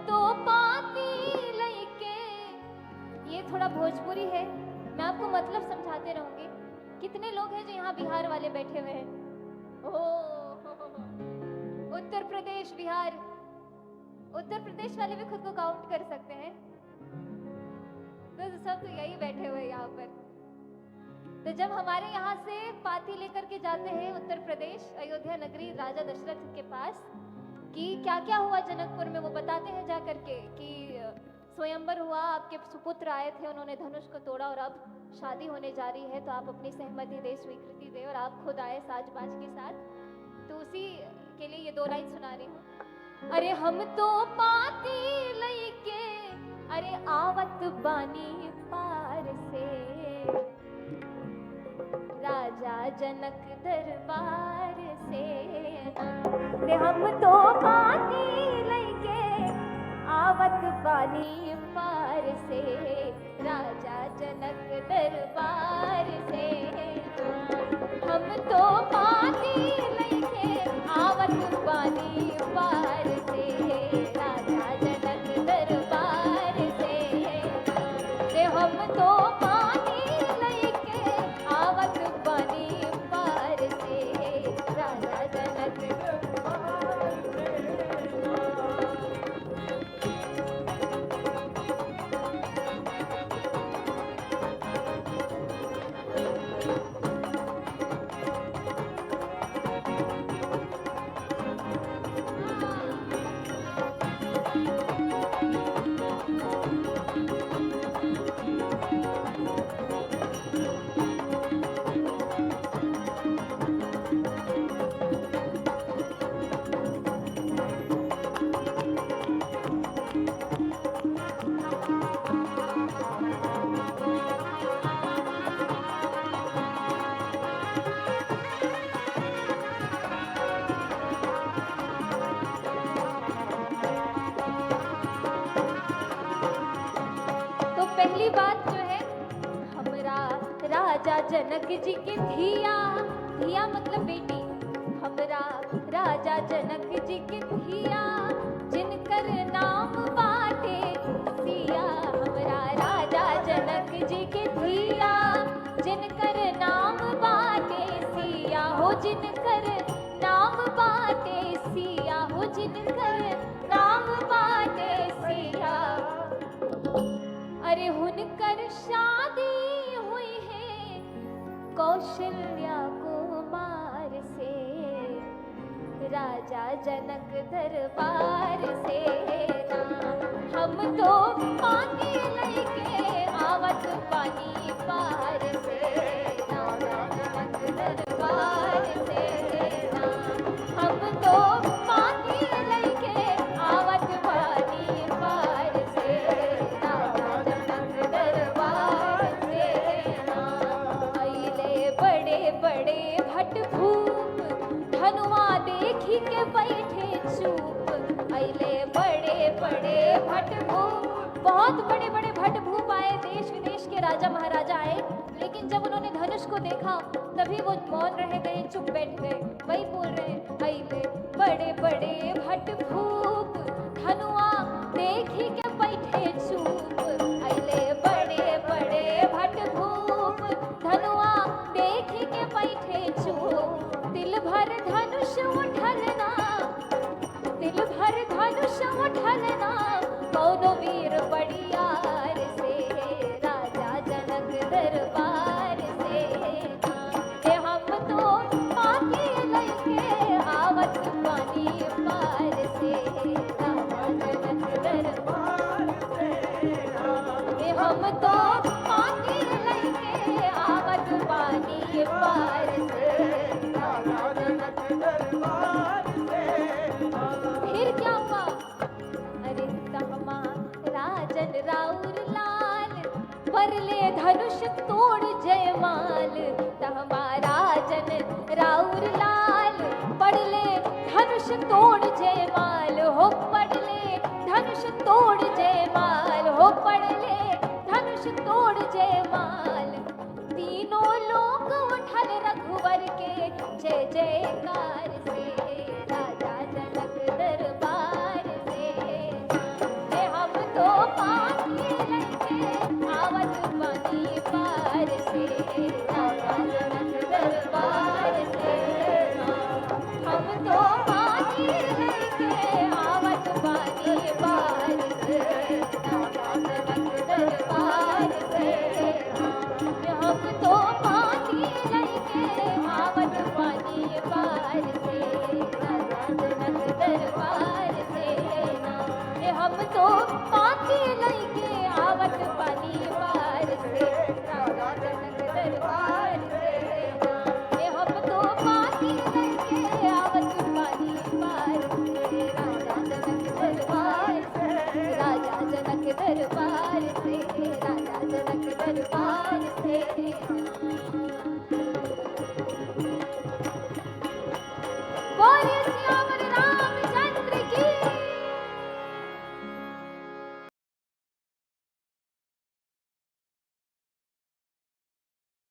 तो पाती लइके, ये थोड़ा भोजपुरी है, मैं आपको मतलब समझाते रहूंगी। कितने लोग हैं जो यहाँ बिहार वाले बैठे हुए हैं? ओ उत्तर प्रदेश, बिहार, उत्तर प्रदेश वाले भी खुद को काउंट कर सकते हैं। तो सब तो यही बैठे हुए हैं यहाँ पर। तो जब हमारे यहाँ से पाती लेकर के जाते हैं उत्तर प्रदेश अयोध्या नगरी राजा दशरथ के पास कि क्या क्या हुआ जनकपुर में, वो बताते हैं जा करके कि स्वयंवर हुआ, आपके सुपुत्र आए थे, उन्होंने धनुष को तोड़ा और अब शादी होने जा रही है, तो आप अपनी सहमति दे, स्वीकृति दे, और आप खुद आए साज बाज के साथ। तो उसी के लिए ये दो लाइन सुना रही हूँ। अरे हम तो पाती लइके, अरे आवत बानी पार से, राजा जनक दरबार से। अरे हम तो पाती लइके, आवत बानी पार से, राजा जनक दरबार से। हम तो पाती लइके, आवत बानी पार से, राजा जनक दरबार से। रे हम तो पाती लइके, आवत बानी पार से, राजा जनक दरबार से। तो पहली बात जो है, हमरा राजा जनक जी के धिया, धिया मतलब बेटी, हमरा राजा जनक जी के धिया, जिनकर नाम बाटे सिया। हमरा राजा जनक जी के धिया, जिनकर नाम बाटे सिया, हो जिनकर नाम बाटे सिया, हो जिनकर नाम बाटे सिया। अरे हुनकर शादी हुई है कौशल्या कुमार से, राजा जनक दरबार से। ना हम तो पाती लइके, आवत पानी पार से, राजा जनक दरबार से। ना हम तो पाती लइके, आवत पानी पार से, राजा जनक दरबार से। ना अइले बड़े बड़े भट भूप, धनुआ देखी के बैठे चुप। अइले बड़े बड़े भट भूप, बहुत बड़े बड़े भट भूप आए, देश विदेश के राजा महाराजा आए, लेकिन जब उन्होंने धनुष को देखा तभी वो मौन रह गए, चुप बैठ गए। वही बोल रहे हैं, अइले बड़े बड़े भट भूप, धनुआ देखी के बैठे चुप। अइले बड़े बड़े भट भूप, धनुआ देखी के बैठे चुप। दिल भर धनुष उठलना, दिल भर धनुष उठलना, कौनो वीर बड़ियार से, राजा जनक दरबार से। ए हम तो पाती लइके, आवत पानी पार से, राजा जनक दरबार से। ए हम तो पाती लइके, आवत पानी पार से, राजा जनक दरबार से। फिर क्या हुआ? अरे तहमा राजन राउर लाल, परले धनुष तोड़ जयमाल। तहमा राजन राउर लाल, पड़ले धनुष तोड़ जयमाल, हो पड़ले धनुष तोड़ जयमाल, हो पड़ले धनुष तोड़ जयमाल। तीनों लोग उठल रघुवर के जय जयकार से, राजा जनक दरबार से। तो पाती लैके आवत पानी पार से, राजा जनक दरबार से ना। ए हम तो पाती लैके आवत पानी पार से, राजा जनक दरबार से, राजा जनक दरबार से, राजा जनक दरबार से।